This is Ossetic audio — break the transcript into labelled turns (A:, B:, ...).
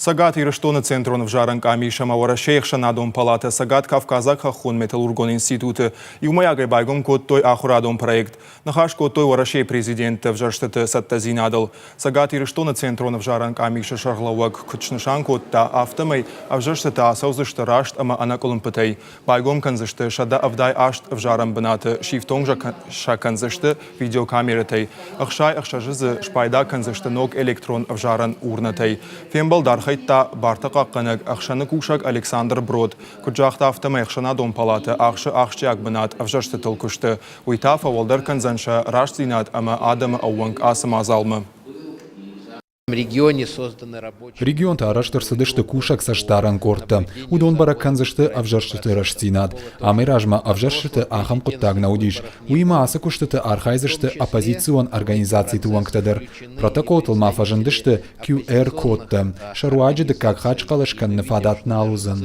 A: Цӕгат Ирыстоны Центрон ӕвзарӕн къамис ӕмӕ Уӕрӕсейы ӕхсӕнадон палатӕ Цӕгат-Кавказаг хӕххон-металлургон институты иумӕйагӕй байгом кодтой ахуырадон проект. Ныхас кодтой Уӕрӕсейы президенты ӕвзӕрстыты цӕттӕдзинадыл. Цӕгат Ирыстоны Центрон ӕвзарӕн къамисы сӕргълӕууӕг куыд снысан кодта, афтӕмӕй ӕвзӕрстытӕ ацӕудзысты раст ӕмӕ ӕнӕкъуылымпытӕй. Байгом кӕндзысты 178 ӕвзарӕн бынаты, сифтонг сӕ кӕндзысты видеокамерӕтӕй. 66-ы дзы спайда кӕндзысты ног электрон ӕвзарӕн урнӕтӕй. Фембӕлд архайдта бартӕхъахъхъӕнӕг ӕхсӕны кусӕг Александр Брод. Куыд загъта, афтӕмӕй ӕхсӕнадон палатӕ ахсы ахсджиаг бынат ӕвзӕрстытыл куысты. Уый та фӕуӕлдӕр кӕндзӕн сӕ рӕстдзинад ӕмӕ адӕмы ӕууӕнк ацы мадзалмӕ.
B: Регионты арӕзт ӕрцыдысты кусӕг цӕстдарӕн къордтӕ. Уыдон бӕрӕг кӕндзысты ӕвзӕрстыты рӕстдзинад. Амӕй размӕ ӕвзӕрстыты ахӕм хъуыддаг нӕ уыдис. Уыимӕ ацы куыстыты архайдзысты оппозицион организациты уӕнгтӕ дӕр. Протоколтыл ма фӕзындысты QR-кодтӕ. Сӕ руаджы дыккаг хатт схъӕлӕс кӕныны фадат нал уыдзӕн.